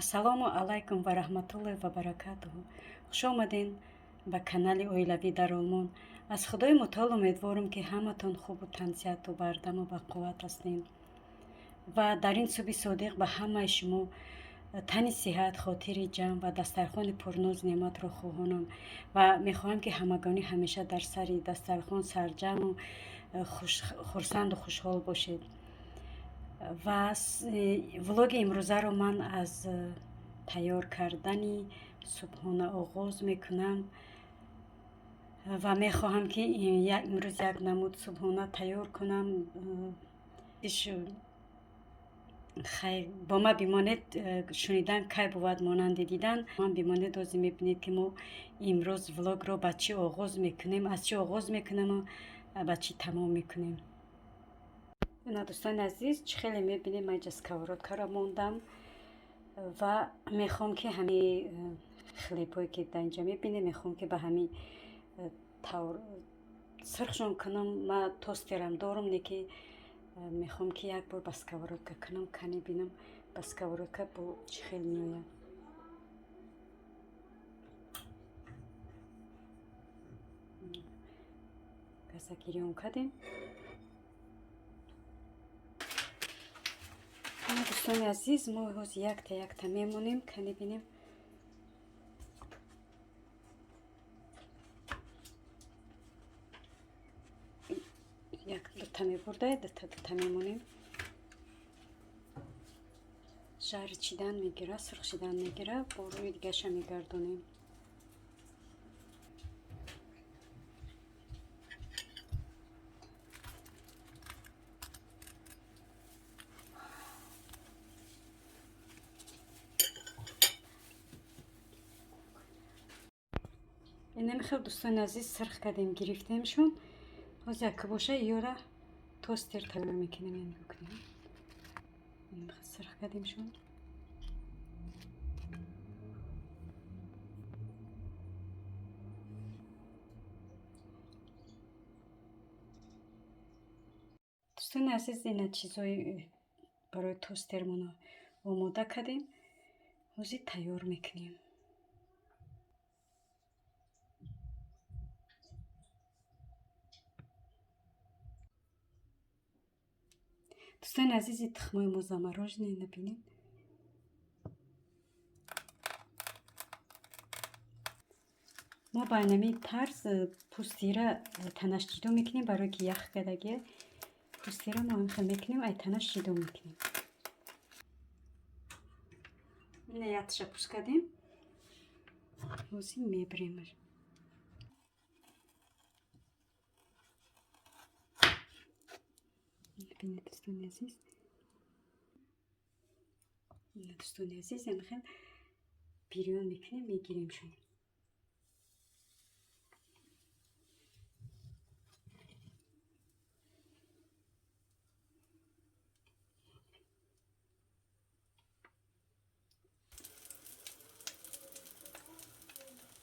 Ассалому алайкум ва раҳматуллоҳи ва баракатуҳу. Хуш омадед ба канали Оилавӣ дар Олмон. Аз Худои Мутаол умедворам, ки ҳаматон хубу тансиҳату бардаму бақувват ҳастед. Ва дар ин субҳи содиқ ба ҳамаи шумо тани сиҳат, хотири ҷамъ ва дастархони пурноз неъматро хоҳонам ва мехоҳам, ки ҳамагонӣ ҳамеша дар сари дастархон сарҷамъу хурсанду хушҳол бошед. Ва влоги имрӯзаро ман аз тайёр кардани субҳона оғоз мекунам ва мехоҳам, ки имрӯз як намуд субҳона тайёр кунам. Хайр, бо ма бимонед, шунидан кай бувад монанди дидан. Ман бимонед, ҳозир мебинед, ки мо имрӯз влогро ба чӣ оғоз мекунем, аз чӣ оғоз мекунему ба чӣ тамом мекунем. Ина, дӯстони азиз, чӣ хеле мебинем, ман инҷа сковородкаро мондам ва мехоҳам, ки ҳами хлебҳое, ки дар инҷа мебинем, мехоҳам, ки ба ҳами тавр сирхшон кунам. Ма тостерам дорам, не ки мехоҳам, ки як бор ба сковородка кунам, кани бинам, ба сковородка бо чӣ хел меояд. Газа гирён кардем. Дӯстони азиз, мо ҳозир якта якта мемонем, кани бинем. Як дута мебурда, дута дута мемонем. Шаҳри чидан мегира, сурх шидан мегира, бо рӯи дигаша мегардонем. Инами хел, дӯстони азиз, сирх кардем, гирифтемшон. Ҳозир яка боша, ёра тостер тайёр мекунем. Нигоҳ кунем, сирх кардемшон. Дӯстони азиз, ина чизои барои тостермона омода кардем, ҳозир тайёр мекунем. Дӯстони азизи, тухмои мо замороженный, набинед. Мо ба инами тарз пӯстира танаш ҷидо мекунем, барое ки ях кардагия. Пӯстира мо ҳамин мекунем, ай танаш ҷидо мекунем. Ина якташа пӯст кардем, ҳозир мебиремаш. Бинед, дӯстони азиз, дӯстони азиз, ҳамин бирён мекунем, мегиремшон.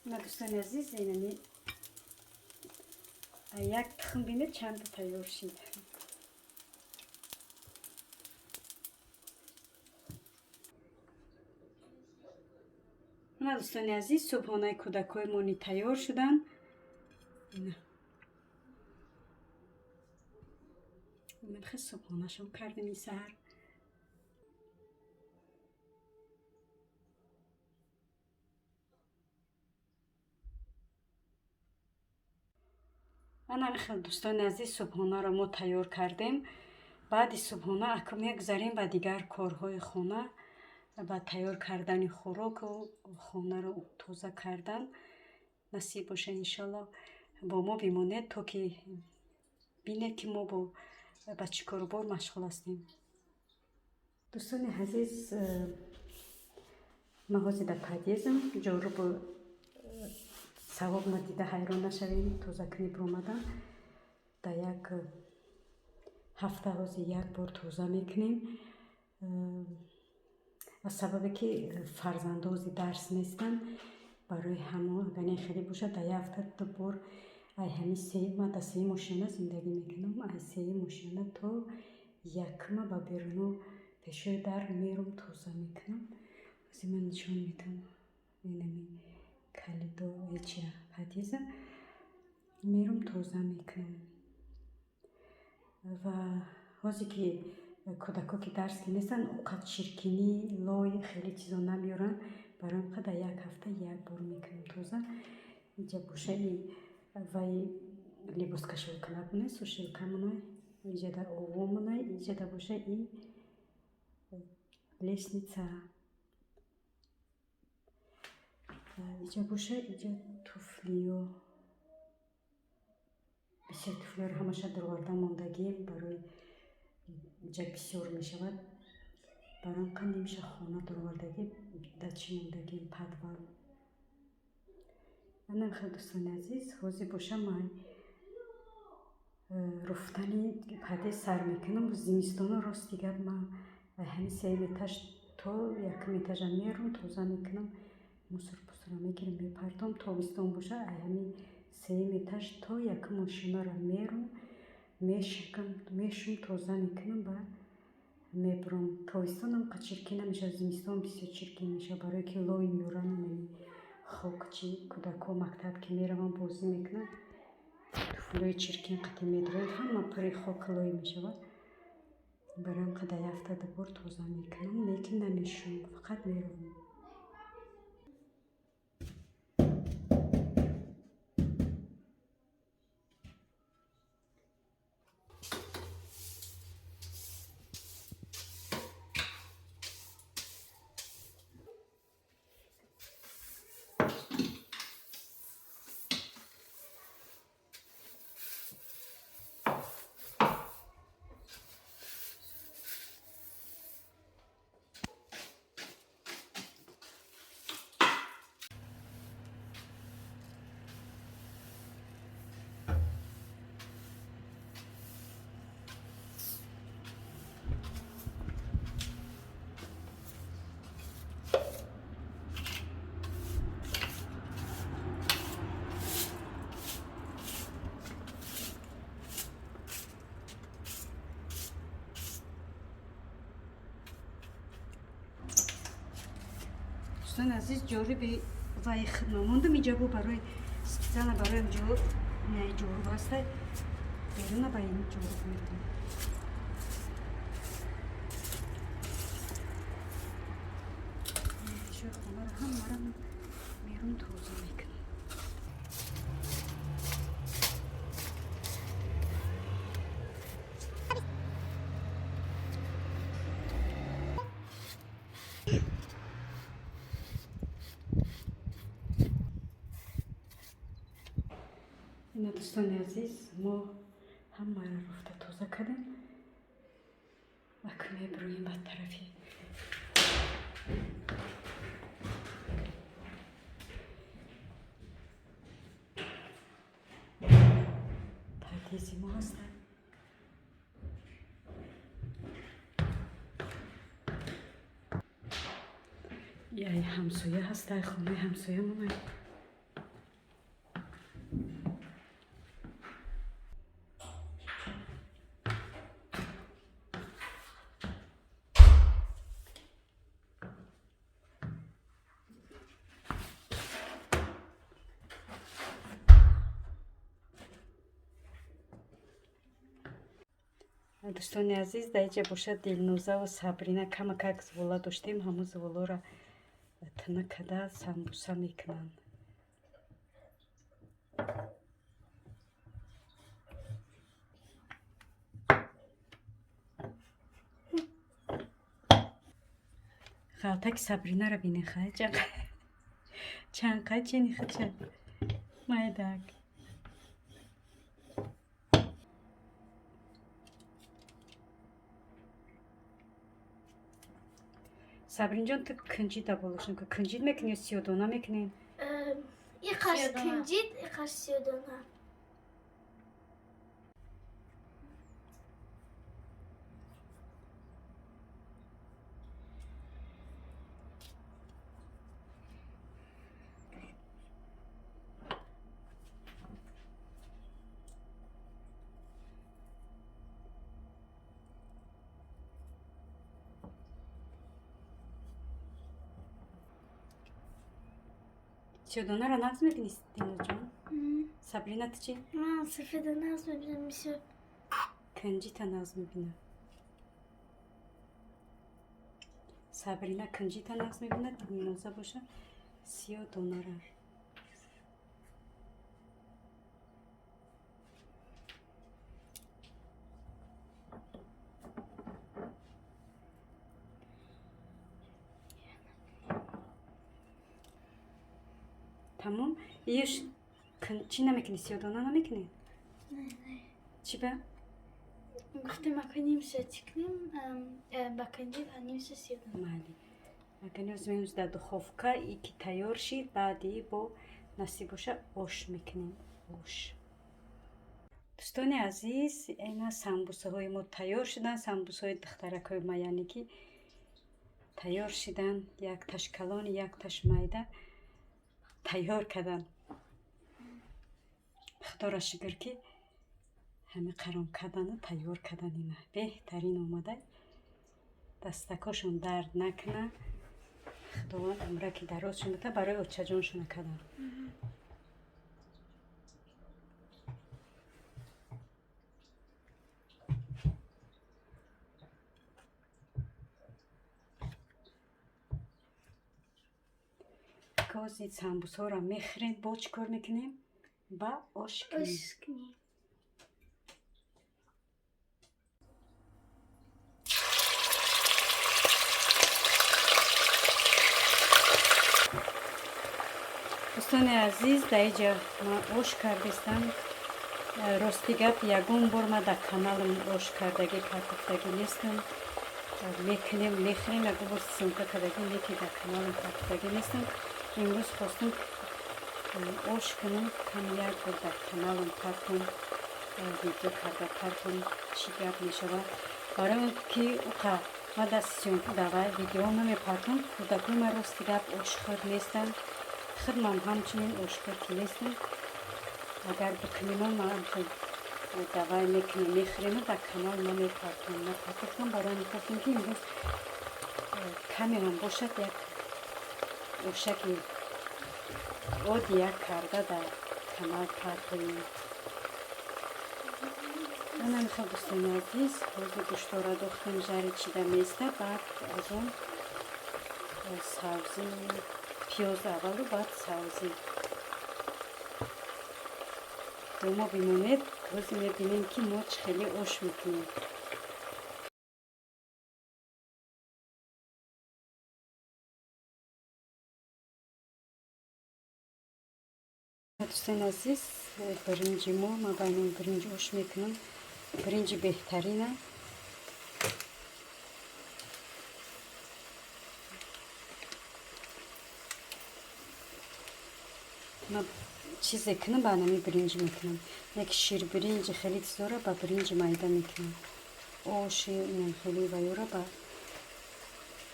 На, дӯстони азиз, инами як тухм, бинед, чанда тайёр шид. На, дӯстони азиз, субҳонаи кӯдакҳои мони тайёр шуданд. Хел субҳонашон кардем ин саҳар. Ана хел, дӯстони азиз, субҳонаро мо тайёр кардем. Баъди субҳона акнун мегузарем ба дигар корҳои хона, ба тайёр кардани хӯроку хонаро тоза кардан. Насиб боша, иншалло, бо мо бимонед, то ки бинед, ки мо ба чӣ корубор машғул ҳастем. Дӯстони азиз, ман ҳозир дар подъездам. Ҷорубу савоб надида ҳайрон нашавем, тозакунӣ биромадам. Дар як ҳафта ҳозир як бор тоза мекунем, аз сабабе ки фарзандо ҳозир дарс нестанд. Барои ҳамон, агар не хеле бошад, дар як ҳафта ду бор. Ай ҳами се, ман дар сеюм ошёна зиндагӣ мекунам, ай сеюм ошёна то якума ба беруну пешои дар мерум, тоза мекунам. Ҳозир ман нишон медиҳам. Инами калидо ечия подъеза мерум тоза мекунам. Ва ҳозир ки кӯдако ки дарс ки нестанд, оқад чиркинӣ, лой хеле чизо намеёранд. Барои ҳам қадар як ҳафта як бор мекунем тоза. Инҷа бошаи вай либоскашолкунакмонай, сушилкамонай, инҷа овомонай, инҷа боша и лестница. Инҷа боша инҷа туфлиё. Бисёр туфлиёро ҳамаша дароварда мондагием, барои инҷа бисёр мешавад. Барои ҳам қад нимша хона даровардагӣ, дар чӣ мондагием подвал. Анам хел дӯстони азиз, ҳозир боша ман руфтани подъезд сар мекунам. Зимистоно рости гап ман ҳамин сеюм этаж то якум этажа мерум, тоза мекунам, мусор пусора мегирам, мепартом. Тобистон боша ҳамин сеюм этаж то якум ошинаро мерум, мешакам, мешум, тоза мекунам, баъд мебурам. Тобистонам қа чиркин намешавад, зимистон бисёр чиркин мешавад, барое ки лой меёранд, хок чӣ кӯдако мактаб ки мераванд бозӣ мекунанд, туфлиҳои чиркин қатӣ медоранд, ҳама пури хоку лой мешавад. Барои ҳам қадар як ҳафта дубор тоза мекунам, лекин намешӯм, фақат меравам. Дӯстони азиз, ҷоруби вай мондам инҷа бу барои специально барои ҷо ҷоруб ҳаста, беруна ба ин ҷоруб меравам. Шои хонаро ҳамаро берун тоза мекунам. Ина дӯстони азиз, мо ҳамаро руфта тоза кардем. Акун мебироем ба тарафи подъезди мо ҳастанд. Яй ҳамсоя ҳаста, хонаи ҳамсоямона. Дӯстони азиз, дар инҷа бошад Дилнозаву Сабрина камакак зувола доштем, ҳамун зуволоро тина карда самбуса мекунанд. Ғалтаки Сабринаро бинед, хай чанд қай чини худша майдак. Сабринҷон, ту кунҷида болошон ку, кунҷид мекунӣ ё сиёдона мекунӣ? Иқаш кунҷид, иқаш сиёдона. Сиёдонаро нағз мебинӣ, Дилнозҷон? Сабрина, ту чӣ? Ман сафеда нағз мебинам бисёр. Кунҷита нағз мебинад. Сабрина кунҷита нағз мебинад, Дилноза боша сиёдонара. Тамом? Иш чӣ намекунӣ? Сиёдона намекунӣ? Не, не. Чӣ ба? Гуфтем, ака нимша чӣ кунем, ба кунҷит, нимша сиёдона. Майли. Агар мемӯз дар духовка и ки тайёр шид, баъди бо насиб боша ош мекунем. Ош. Дӯстони азиз, ина самбусаҳои мо тайёр шуданд, самбусаҳои духтаракҳои ма, яъне ки тайёр шиданд, якташ калон, якташ майда тайёр карданд. Худоро шукр, ки ҳамин қаром кардану тайёр кардан, ина беҳтарин омада. Дастакошон дард накунад. Худованд умраки дарозшон бита, барои очаҷоншона карданд. Кози самбусҳоро мехӯрем, бо чӣ кор мекунем? Ба ош кунем. Ош кунем. Дӯстони азиз, дар инҷа ман ош кардистам. Рости гап, ягон бор ман дар каналам ош кардагӣ партофтагӣ нестам. Мекунем, мехӯрем, ягон бор съёмка кардагӣ, лекин дар каналам партофтагӣ нестам. Имрӯз хостам ош кунам, кам як бор дар каналам партом, видео карда партом, чӣ гап мешавад. Барои он ки уқа ман дар съёмка давай видео намепартом, кӯдакои ман рости гап ошхӯр нестанд. Худмам ҳамчунин ошхӯр ки нестам. Агар бикунем, ман давай мекунем, мехӯрем, дар канал намепартом, напартофтам. Барои он хостам, ки имрӯз каме ҳам бошад як ошаки оддия карда дар канал партоем. Анам хел, дӯстони азиз, ҳозир гӯштора дохтем, жари чида места, баъд аз он сабзӣ, пиёз аввалу баъд сабзӣ. Домо бимонед, ҳозир мебинем, ки мо чӣ хеле ош мекунем. Дӯстони азиз, биринҷи мо, ман ба ин биринҷ ош мекунам. Биринҷи беҳтарина. Ман чизе кунам, ба анами биринҷ мекунам. Як ширбиринҷи хеле чизора ба биринҷи майда мекунам. Оши инам хеле ваёра ба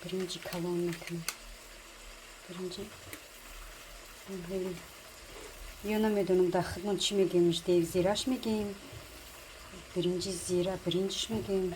биринҷи калон мекунам. Биринҷи хеле ё намедонам дар худмон чӣ мегӯем, девзираш мегӯем, биринҷи зира, биринҷш мегӯем.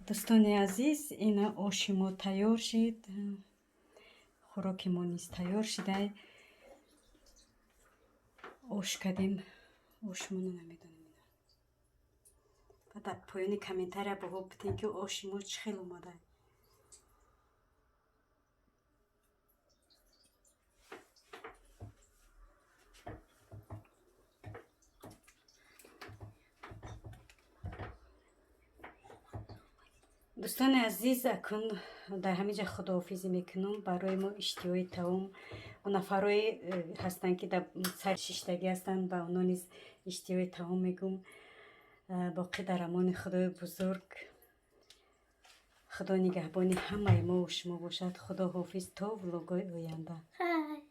Дӯстони азиз, ина оши мо тайёр шид, хӯроки мо низ тайёр шидай. Ош кардем, ошмоно намедонем. Дар поёни комментария баҳо бидем, ки оши мо чӣ хел омада. Дӯстони азиз, акун дар ҳамин ҷа худоҳофизӣ мекунам. Барои мо иштиҳои таом. Нафарое ҳастанд, ки дар сар шиштагӣ ҳастанд, ба онҳо низ иштиҳои таом мегӯм. Боқӣ дар амони Худои бузург. Худо нигаҳбони ҳамаи мову шумо бошад. Худо ҳофиз, то влогҳои оянда. Хай.